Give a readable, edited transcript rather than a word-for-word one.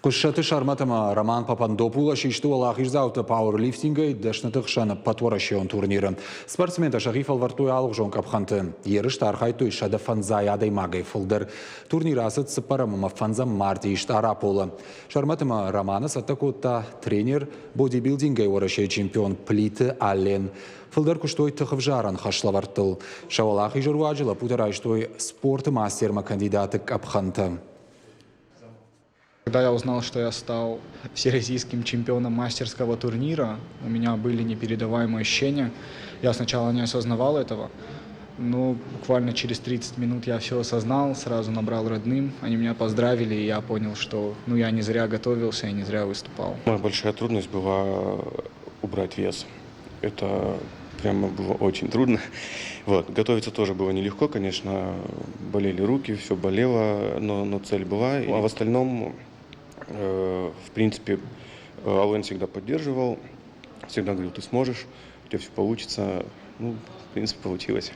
Хъуыссӕты Сӕрмӕт ӕмӕ Роман Папандопуло систы уӕлахиздзаутӕ пауэрлифтингӕй дӕсныты хсӕн ӕппӕтуӕрӕсеон турниры. Спортсментӕ сӕхи фӕлвӕрдтой алыгъуызон къӕпхӕнты. Ерысты архайдтой 105 адӕймагӕй фылдӕр. Турнир ацыд цыппӕрӕм ӕмӕ фӕндзӕм мартъийы Стъараполы. Сӕрмӕт ӕмӕ Романы цӕттӕ кодта тренер, бодибилдингӕй Уӕрӕсейы чемпион Плиты Ален. Фылдӕр куыстой тыхвзарӕн хӕслӕвӕрдтыл. Сӕ уӕлахизы руаджы лӕппутӕ райстой спорты мастермӕ кандидаты къӕпхӕнтӕ. Когда я узнал, что я стал всероссийским чемпионом мастерского турнира, у меня были непередаваемые ощущения. Я сначала не осознавал этого, но буквально через 30 минут я все осознал, сразу набрал родным, они меня поздравили, и я понял, что, ну, я не зря готовился и не зря выступал. Моя большая трудность была убрать вес. Это прямо было очень трудно. Вот. Готовиться тоже было нелегко, конечно. Болели руки, все болело, но цель была. А в остальном, в принципе, Ален всегда поддерживал, всегда говорил: «Ты сможешь, у тебя все получится». Ну, в принципе, получилось.